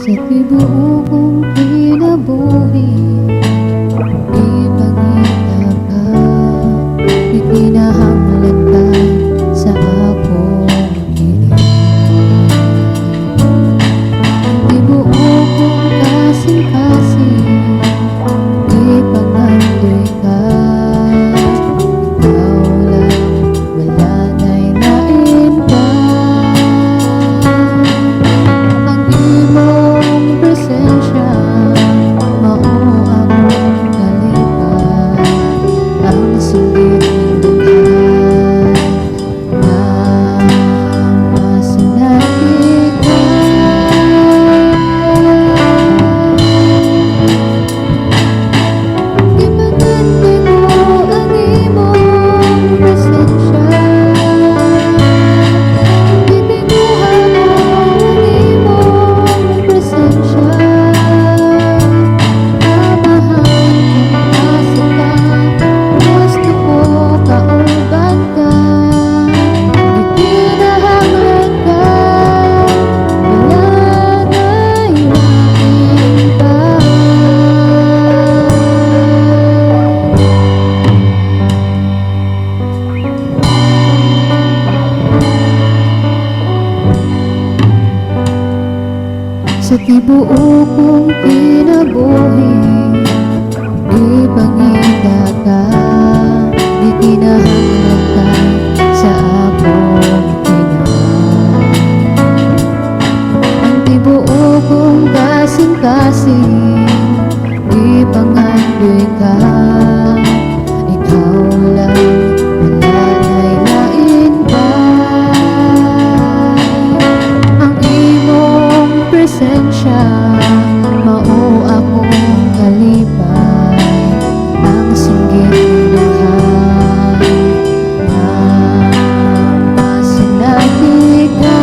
Sa tibuok kong kinabuhi, ipangita ka, ikinahanglan ka sa akong ina. Ang tibuok kong kasing-kasing, ipangandoy ka. Ikaw lang, wala na'y lain pa. Ang imong presensya, mao akong kalipay, ang singgit ning dughan nga masinati ka. Gipangandoy ko ang imong presensya. Gitinguha ko ang imong presensya. Amahan, kung asa ka, gusto ko kauban ka. Gikinahanglan ka, wala na'y lain pa. Sa tibuok kong kinabuhi, ipangita ka, gikinahanglan ka sa akong ina. Ang tibuok kong kasing-kasing, gipangandoy ka. Ikaw lang, wala na'y lain pa. Ang imong presensya, mao akong kalipay, ang singgit ning dughan nga masinati ka.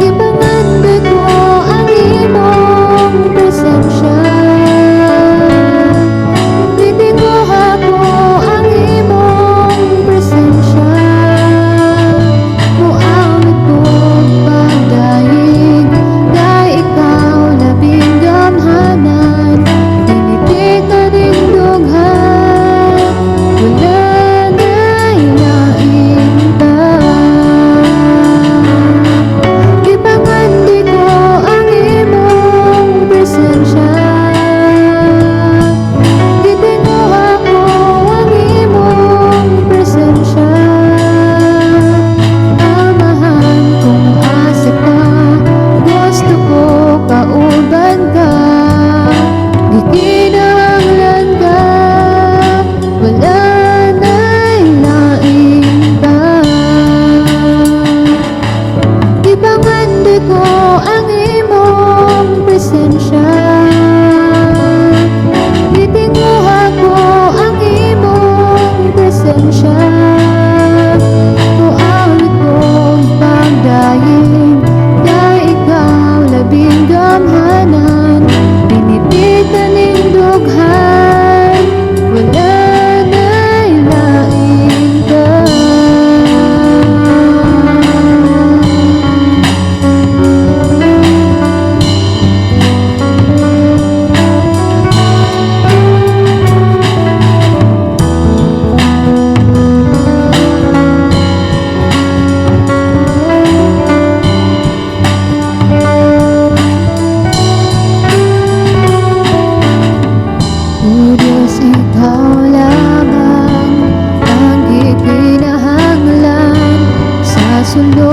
Gipangandoy ko ang imong presensya. Gitinguha ko ang imong presensya. Muawit ko'g pagdayeg kay ikaw labing gamhanan. Tinitikan ning dughan, wala na'y lain pa. Gipangandoy ko ang imong presensya. Gitinguha ko ang imong presensya. Amahan, kung asa ka, gusto ko kauban ka. Gikinahanglan ka, wala na'y lain pa. Gipangandoy ko ang imong presensya. Gitinguha ko ang imong presensya. Muawit ko'g pagdayeg kay ikaw labing gamhanan. Tinitikan ning dughan, wala na'y lain pa. O Diyos, ikaw lamang ang gikinahanglan sa sulod.